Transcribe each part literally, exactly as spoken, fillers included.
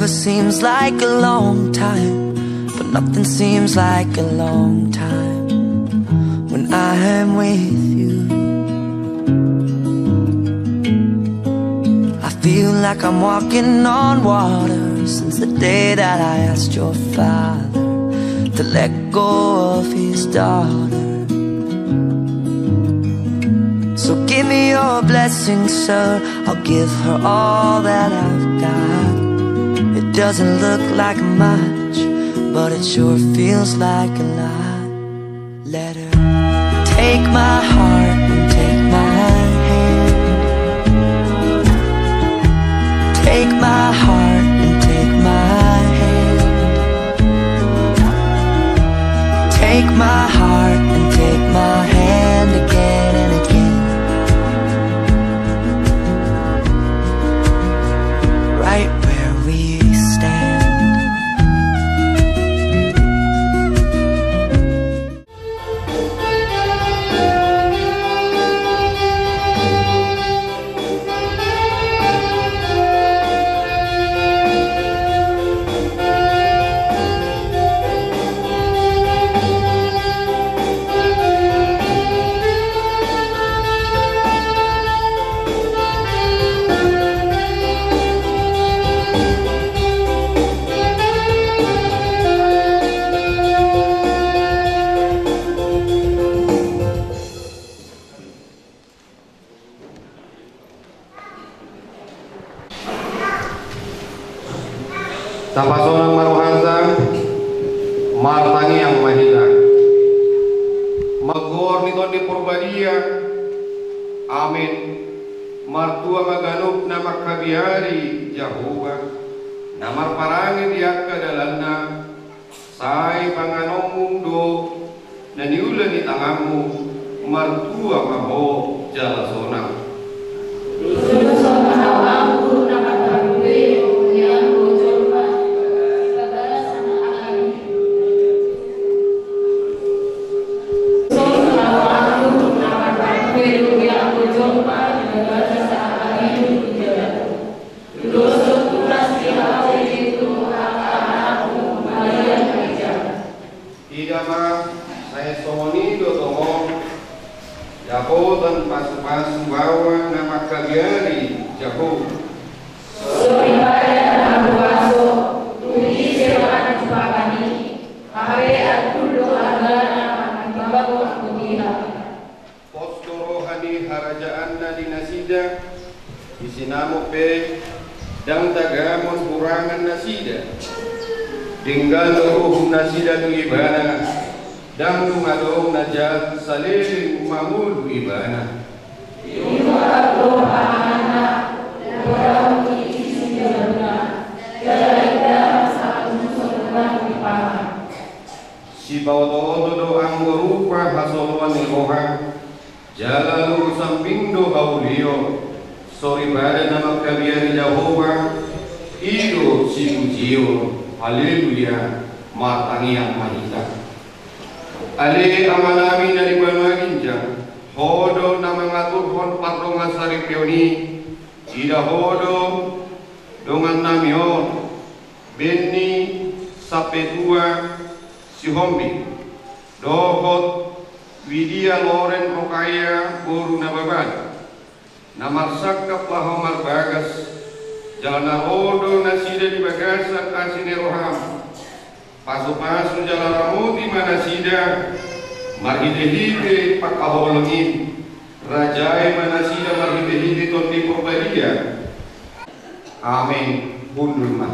It seems like a long time, but nothing seems like a long time when I am with you. I feel like I'm walking on water since the day that I asked your father to let go of his daughter. So give me your blessing, sir. I'll give her all that I've got. It doesn't look like much, but it sure feels like a lot. Let her take my heart and take my hand. Take my heart and take my hand. Take my heart and take my hand again and again. Right where we stand. Tapasonang ma rohanta, martangiang ma hita. Margoar ni Tondi Porbadia. Amen. Martua ma ganup na mangkabiari Jahowa, na marparange di angka dalanna. Sai panganonmu do na niula ni tanganmu, martua ma ho jala sonang. Ida ma, sai songon i do tongon dapotan pasupasu baoa na mangkabiari Jahowa. Soripada na huaso, tu ise ma na jumpangani, hape antun do hargana manang bagot botiha. Pos do roha ni harajaanna di nasida, di sinamot pe ndang tagamon hurangan nasida. Denggan do uhum nasida tu Ibana, ndang dung adong na jat saleleng mangolu Ibana. Inuhon do panganna, dohot daun ni isi ni jabuna, jala indahan sahat tu muson na di pangan. Sipaotooto do anggo rupa hasoloan ni roha, jala luhut sambing do haulion. Soripada na mangkabiari Jahowa, i do sipujion. Haleluya. Martangiang ma hita. Ale Amanami na di banua ginjang, Ho do na mangaturhon pardongansaripeon i. Ida Ho do dongannami on, Benny Sampetua Sihombing, dohot Widia Loren Rokaia boru Nababan, na marsangkap laho marbagas, jala na ro do nasida di bagasan asi ni roham. Pasupasu jala ramoti ma nasida marhitehite pangkaholongan i. Rajai ma nasida marhitehite Tondi Porbadia. Amen. Hundul ma.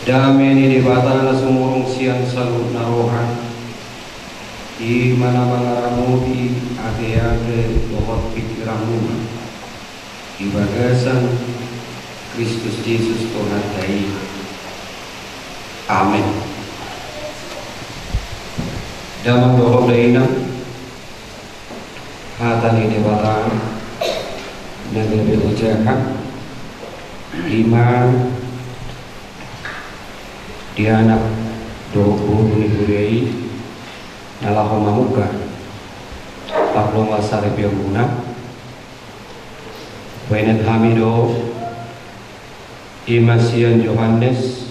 Dame ni Debata na sumurung sian saluhutna roha, i ma na mangaramoti ateate dohot pingkiranmuna di bagasan Kristus Jesus Tuhanta i. Amen. Damang dohot dainang, hata ni Debata na gabe ojahan, i ma di anak dohot boru ni huria i na laho mamungka pardongan saripeonmuna. Baenet hami do, i ma sian Johannes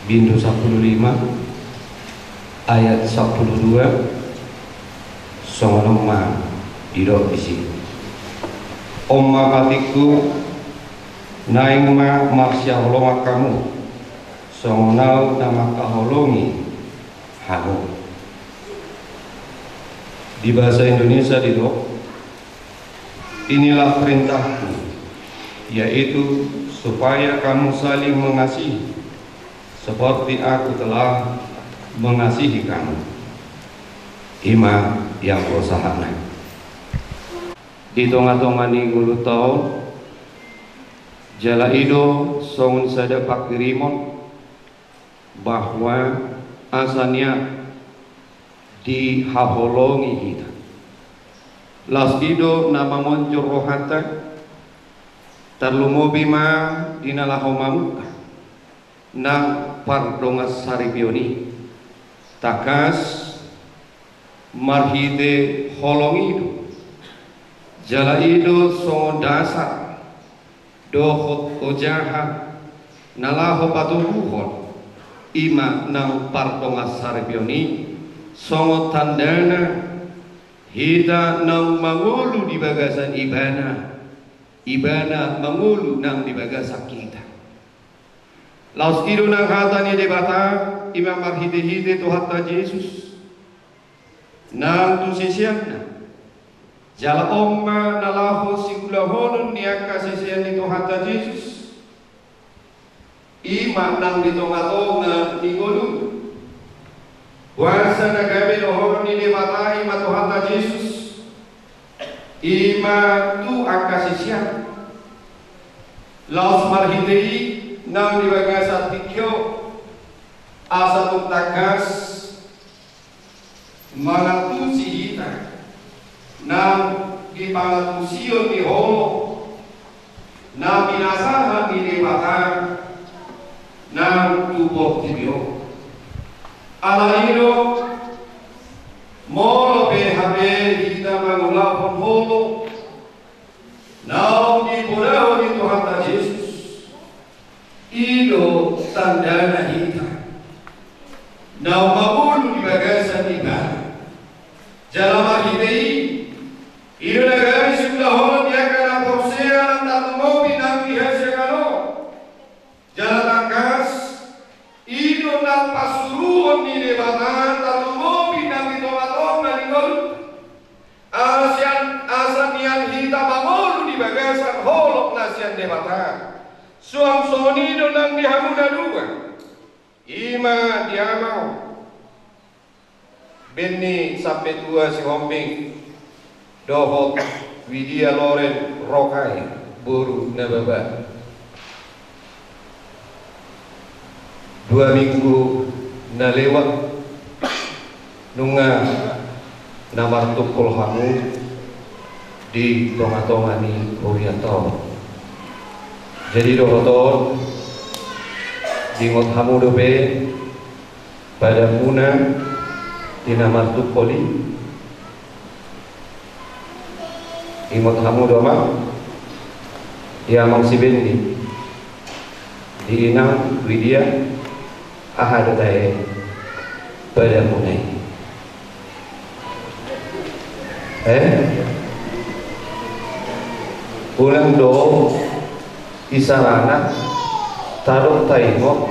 bindu sampulu lima ayat sampulu dua, songon on ma didok disi. On ma patikku, naeng ma marsihaholongan hamu, songon au na mangkaholongi hamu. Di bahasa Indonesia didok, inilah perintahku, yaitu supaya kamu saling mengasihi, seperti aku telah mengasihi kamu. I ma i anggo sahatna. Di tonga-tonga ni ngolunta on, jala i do songon sada panghirimon, bahwa asa nian dihaholongi hita. Laos i do na mamonjol rohanta, tarlumobi ma di na laho mamungka nang pardongan saripeon i. Tangkas marhite holong i do, jala i do songon dasar dohot ojahan na laho patoguhon i ma nang pardongan saripeon i, songon tandana hita naung mangolu di bagasan Ibana, Ibana mangolu nang di bagasan hita. Laos i do nang hata ni Debata, i ma marhite-hite Tuhanta Jesus nang tu siseanna. Jala on ma na laho siulahonon ni angka sisean ni Tuhanta Jesus, i ma nang di tonga-tonga ni ngoluna. Boasa na gabe dohonon ni Debata i ma Tuhanta Jesus i ma tu angka sisean, laos marhite i nang di bagasan tingki on, asa tung tangkas mangantusi hita nang di pangantusion ni holong na pinasahat ni Debata nang tu portibi on. Alani i do, molo pe hape hita mangulahon holong naung dipodahon ni Tuhanta Jesus, i do tandana hita naung mangolu di bagasan Ibana. Jala marhite i, i do na gabe siulahonon di angka na porsea nang tarlumobi nang di hasiangan on. Jala tangkas, i do nang pansuruon ni Debata tarlumobi nang di tonga-tonga ni ngolunta. Asa, asa nian hita mangolu di bagasan holong na sian Debata. Suang songon i do nang di hamu na dua, i ma di amang Benny Sampetua Sihombing dohot Widya Loren Rokai boru Nababan. Dua minggu na lewat nunga na martungkol hamu di tonga-tonga ni hurianta on. Jadi dohot on, diingot hamu dope padanmuna di na martungkol i? Ingot hamu do ma di amang si Benny, di inang Widya, aha do tahe padanmuna i? Eh? Unang do isarana tadok taingot,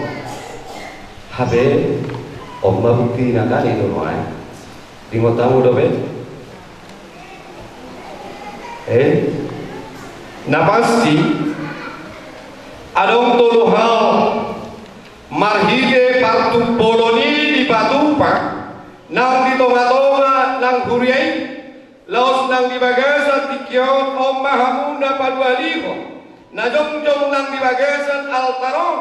hape on ma buktina kan i do nuaeng. Ingot hamu dope? Eh? Na pasti, Adong tolu hal marhite partumbolon i dipatupa nang di tongatonga nang huria i, laos nang di bagasan tingki on, on ma hamu na paduahalihon na jongjong nang di bagasan altar on.